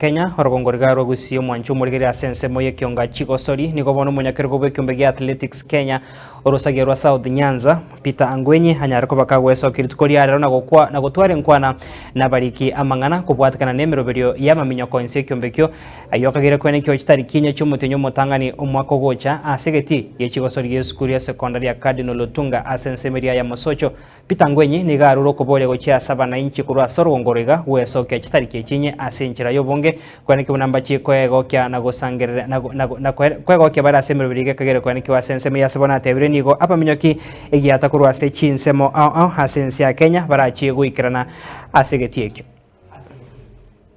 Kenya, orogongo riga rwa Gusii omwancho omorigereria ase ensemo y'ekionga chigosori nigo bono omonyakerogo bw'ekiombe gia Athletics Kenya orosagia rwa South Nyanza Peter Angwenyi anyare koba kagwesokia rituko ria rero na gokwa na gotwara enkwana nabariki amang'ana kobwatekana nemeroberio y'amaminyoko inse y'ekiombe ekio ayio akagere koenekio chitariki inye chi'omotienyi omotang'ani omwaka ogocha ase egetii giechigosori gi'esukuru ya sekondari ya Cardinal Otunga ase ensemo eria ya Mosocho Peter Ngwenyi nigo arure okoboria gochia ase abanainchi korwa ase orogongo oro iga gwesokia chitariki echi inye ase enchera y'obonge, kwenekia buna mbachie kwegokia na gosangerera na na na kwegokia bare ase emeroberi iga ekagera kwenekiwa ase ensemo eye ase bono atebire nigo abaminyoki egiata korwa ase chinsemo ao ao ase ense ya Kenya barachie goikerana ase egetii ekio.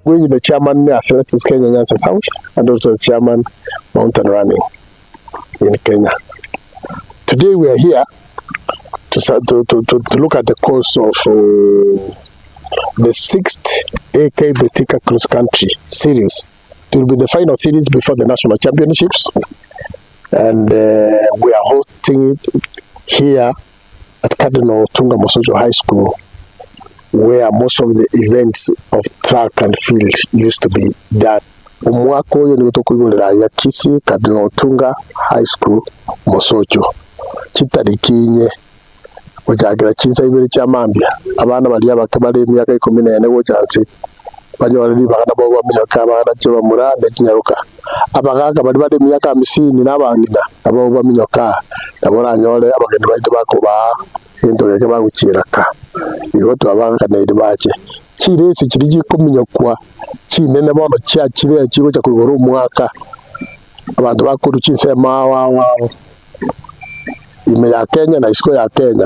Ngwenyi the chairman ne Athletics Kenya Nyanza South and also the chairman Mountain Running in Kenya. Today we are here to, to, to, to, to look at the course of uh, the sixth AK Betika Cross Country Series. It will be the final series before the national championships, and uh, we are hosting it here at Cardinal Otunga Mosocho High School, where most of the events of track and field used to be done. Omwaka oyo nigo tokoigorera aiga Kisii Cardinal Otunga High School Mosocho chitariki inye gochakera chinsa ibere chia mambia. Abana baria abake bare emiaka ikomi na ene gocha nse banyore ribaga nabo baminyoke abana chibamura ne chinyaroka. Abagaaka baria bare emiaka hamsini na abang'ina nabo baminyoka aa, nabo oranyore abageni baito bakobaa egento geke bagochiera ka. Igo twabagakaneirie bache. Chiresi chiria chikominyokwa chinene bono chiachire chigocha koigora omwaka, abanto bakorwa chinsemo ao ao ao, ime ya Kenya na isiko ya Kenya.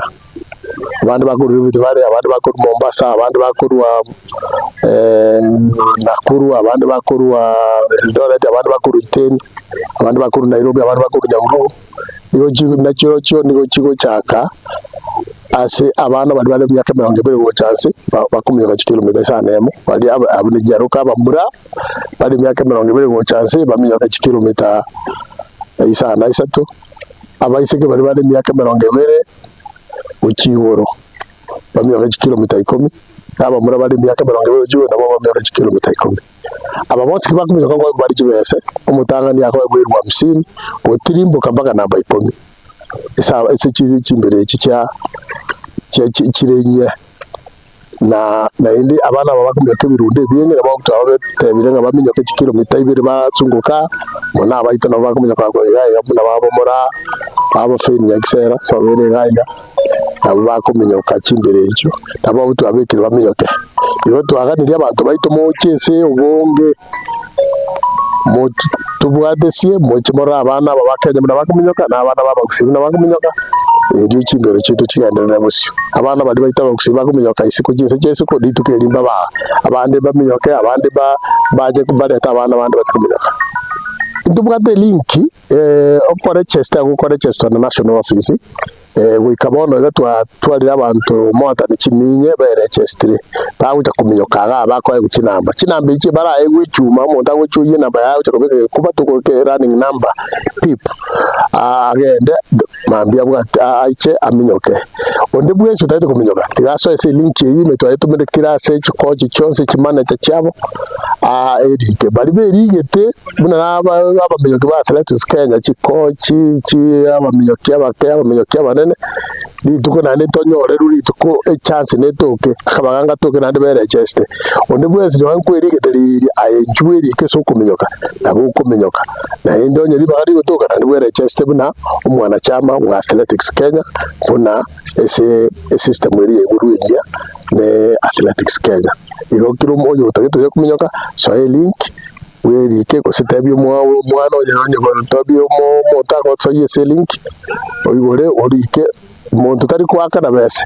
Abande bakorwa Rift Valley, abande bakorwa Mombasa, abande bakorwa Nakuru, abande bakorwa Eldoret, abande bakorwa Iten, abande bakorwa Nairobi, abande bakorwa Nyahururu, nigo chi nachirochio nigo chigochaka ase abana baria bare emiaka emerongo ebere gocha nse, ba- bakominyoka chikilomita isano na emo, baria aba abwo ne chinyaroka abamura bare emiaka emerongo ebere gocha nse baminyoke chikilomita isano na isato, abaiseke baria bare emiaka emerongo ebere gochia igoro bamioke chikilomita ikomi, na abamura bare emiaka emerongo ebere gochia igoro nabo bamioke chikilomita ikomi. Aba bonsi ki bakominyoka nkoegwa bare chibese, omotang'ani akoegwa elifu hamsini, gotirimboka mpaka namba ikomi, ase aba ase chi chimbere echi chia chia chi chire inye. Na naende abana aba bakominyoka ebirundo ebieng'e nabo twabetebire ng'a baminyoke chikilomita ibere basunguka, mono abaito nabo bakominyoka iga iga buna babomora, babofeni Nyagisera, sobere iga iga, nabo bakominyoka chimbere echio, nabo abwo twabekire baminyoke. Igo twaganirie abanto baito moche ase obonge, tobwatesie, moche morore abana aba ba Kenya buna bakominyoka, na abana ba abagusii buna bakominyoka, erio chimbero chiaito chigenderere bosio. Abana baria baito abagusii bakominyoka isiko chinse chia isiko, rituko eri mbabaa, abande baminyoke, abande ba bache barete abana bande bache kominyoka. Ntobwate elinki okorechester gokorechestwa na national office. Goika bono iga twatwarire abanto moatane chiminye berechestire, bagocha kominyoka igaa bakoegwa chinamba. Chinamba echi baraegwe echuma, omonto agocha oyie enamba yaye agocha kobeka gekuba tokoke running number pip, agende mambia abwate aiche aminyoke. Onde bwensi otagete kominyoka tiga asoe ase elink eyio ime twayetomire kera ase chikochi chionsi chimanager chiabo, erike. Baria berigete. Buna naba abaminyoki ba Athletics Kenya, chikochi chi abaminyoki abake, abaminyoki abanene, rituko naende ntonyorerwe rituko echance netoke, akabaga ngatoke naende berecheste. Onde bwensi nonye nkwerigete riria, aye inchuo bwerike ase okominyoka, nabo okominyoka. Naende onye ribaga rigotoka naende bwerecheste buna omwanachama bwa Athletics Kenya, buna ase esystem eria ya igoro enyia ne Athletics Kenya. Igo kera omonto otagete oye kominyoka, soa elink. Bwerike gose tebia omwana onye onye tebia omonto agosoyie ase elink, oigore orike, monto tari koakana besa,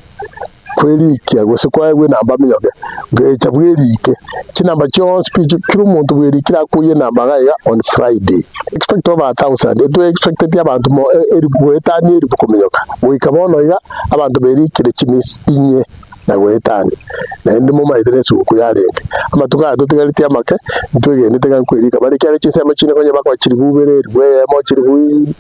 kwerikia gose kwaegwa enamba aminyoke, gecha bwerike, chinamba chionsi pi kera omonto bwerikire akoyia enamba iga iga on Friday. Expect over a thousand, etwe expecteti abanto mo elifu goetania elifu kominyoka, goika bono iga, abanto berikire chimisi inye. na goetania, naende momaete nesuguku yarenge. Amatuko aya totigaretie amake, ntwegenete ng'a nkwerika bare, ekiagera chinsemo chinde konya bakoa chilifu ibere, elifu eyemo, chilifu.